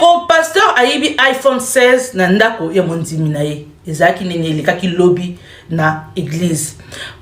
Bandeko, pasteur ayibi iPhone 16 na ndako ya mondimi na ye. Ezalaki nini elekaki lobi na eglise.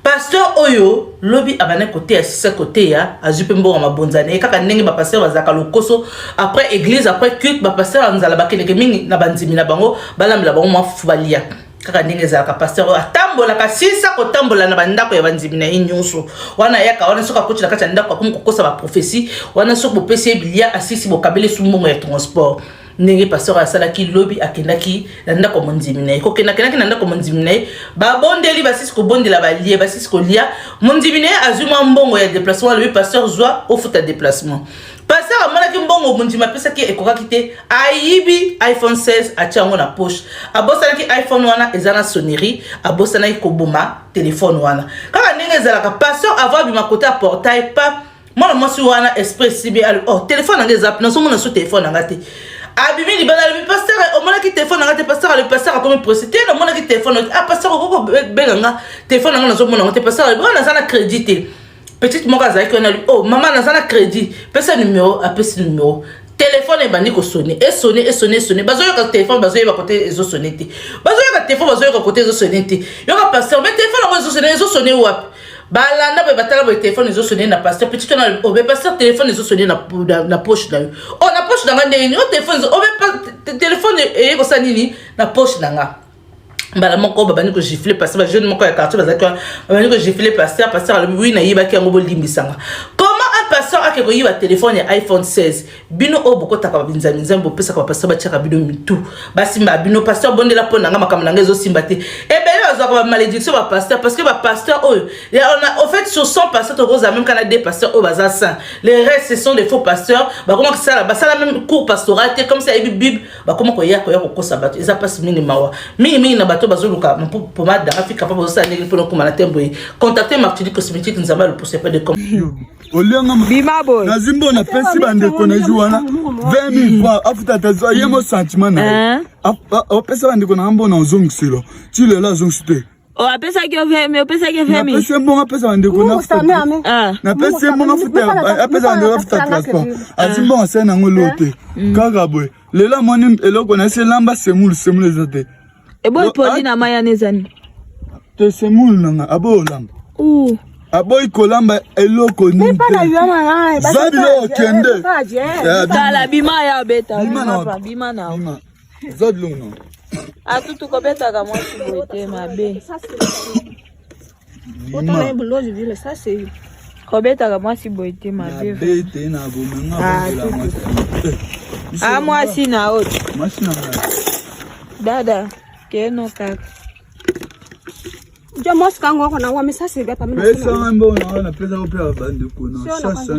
Pasteur oyo lobi abandaki koteya sisa koteya, azwi mpe mbongo mabonza na ye kaka ndenge ba pasteur bazalaka lokoso après eglise, après culte, ba pasteur ya nzala bakendeke mingi na bandimi na bango balambela bango mwa fufu balia. Kaka ndenge ezalaka, pasteur oyo atambolaka sisa kotambola na bandako ya bandimi na ye nyonso wana, ayaka wana soki akoti na kati ya ndako akomi kokosa baprophétie wana. Soki bopesi ye bilia asisi, bokabeli su mbongo ya transport. Ndenge pasteur asalaki lobi, akendaki na ndako ya mondimi na ye. Kokendakendaki na ndako ya mondimi na ye, babondeli, basisi kobondela, balie, basisi kolia, mondimi na ye azwi mwa mbongo ya déplacement, alobi: "Pasteur, zwa ofuta déplacement." Pasteur amonaki mbongo mondimi apesaki ekokaki te, ayibi iPhone 16, atia yango na poche. Abosanaki iPhone wana eza na sonnerie, abosanaki koboma telefone wana. Kaka ndenge ezalaka, pasteur avant abima kote ya portail pa mwana mwasi wana, esprit esibi: "Oh, telefone nanga eza, nazomona so telefone nanga te." Abimi libanda, alobi: "Pasteur, omonaki telefone nanga te?" Pasteur alobi, pasteur akomi pressé te: "Namonaki telefone." "Ah, pasteur, okoki kobenga nga telefone nanga, nazomona yango te." Pasteur alobi: "Oh, naza na crédit te." Petite moko azalaki wana alobi: "Oh mama, naza na crédit, pesa numéro." Apesi numéro, telefone ebandi kosonner, esonner, esonner, esonner. Bazoyoka telefone, bazoyeba kote ezosonner te. Bazoyoka telefone, bazoyoka kote ezosonner te. Yoka pasteur: "Mais telefone yango ezosonner, ezosonner wapi?" Balanda boye, batala boye, telefone ezosonner na pasteur. Petit wana obe: "Pasteur, telefone ezosonner na poche na yo." "O, na poche na nga ndenge nini? O, telefone obe, telefone eye kosala nini na poche na nga?" Mbala moko babandi kogifler pasteur. Bajeune moko ya quartier bazalaki wana, babandi kogifler pasteur. Pasteur alobi: "Oui, nayibaki yango, bolimbisanga." Comment un pasteur ake koyiba telefone ya iPhone 16? Bino oyo bokotaka babinzambi nzambe, bopesaka bapasteur, batiaka bino mitu, basimba bino: "Pasteur, bondela mpo na nga, makambo na nga ezosimba te." Ebele bazwaka bamalédiction bapasteur, parce que bapasteur oyo, au fait, sur 100 pasteurs, tokozala même kana deux pasteurs oyo baza saint. Les restes, ce sont des faux pasteurs. Bakoma kosala, basala même cours pastoral te, comme si ayebi Bible, bakoma koya kokosa bato. Eza mpasi mingi, mawa mingimingi na bato bazoluka pomade danga fika pa bazosala ndenge mpona okóma na tembo ye. Contacte Martini Cosmétique, Nzambe alopose pas de Olianga. Bima boye. Nazwi mbo, napesi bandeko na ju wana 20 000 francs, afuta te, ye mo sentiment na ye. Opesa bandeko na nga mbo na ozongiselo, ti lelo azongisi te. O, apesaki yo 20, opesaki yo 20. Napesi ye mbongo apesa bandeko, napesi ye mbongo afuta, apesa bandeko, afuta transport. Azwi mbongo, asali nango eloko te. Kaka boye lelo amoni eloko na esi elamba semoule, semoule eza te. Eboyi poli na mai wana ezani. Te, semoule nanga aboyi olamba, aboyi kolamba eloko nini te. Zwa biloko, kende. Tala, bima ya obeta, bima na. Zwa biloko na. Atutu, kobetaka mwasi boye te, mabe. Kobetaka mwasi boye te, mabe. Mabe te, na bomanga. A mwasi na oyo. Mwasi na ngai. Dada keno kaka. Pesanga mbongo na wana, napesaka mpe bandeko na sasa.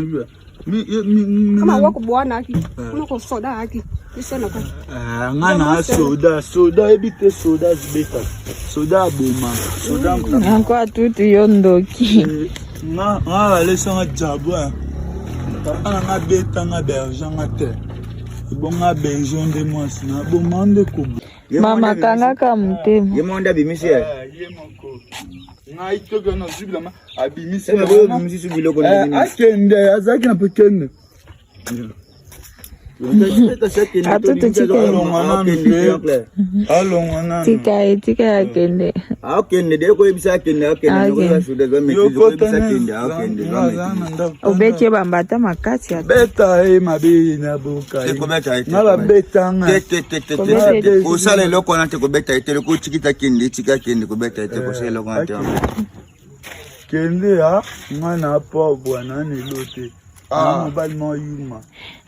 Nga na soda, soda oyebi te, soda azibeta, soda aboma, soda. Nanko atutu, yo ndoki. Nga balesanga diabo, papa na nga betanga berger nga te, ebonga berger nde mwasi na boma nde kobo. Mama, kangaka motema. Ye moko nde abimisi ye. Ye moko ngai toke nazwi bilama, abimisi. Abimisi biloko. Akende, azalaki na pekende. Atutu, tika. Alongwa nanu te, alongwa nanu. Tika ye, tika ye akende. Akende de, koyebisa akende, akende. Akende, akende. Obeti ye bambata makasi ya. Beta ye mabe na boka nga babetanga. Kosala eloko wana te, kobeta ye te. Loko otikita, kende, tika kende, kobeta ye te, kosala eloko wana te. Kende a nga na pauvre na lelo te, mobali moko yuma.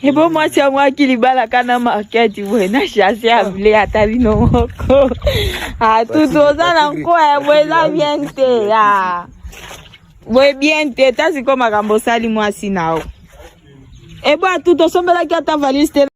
Ebo mwasi yango aki libala kana market boye na chasse ya ble, ata bino moko. Atutu, oza na nkoya boye, eza bien te ya boye, bien te. Ta sikoyo makambo osali mwasi na yo. Ebo atutu, osombelaki ata valise te.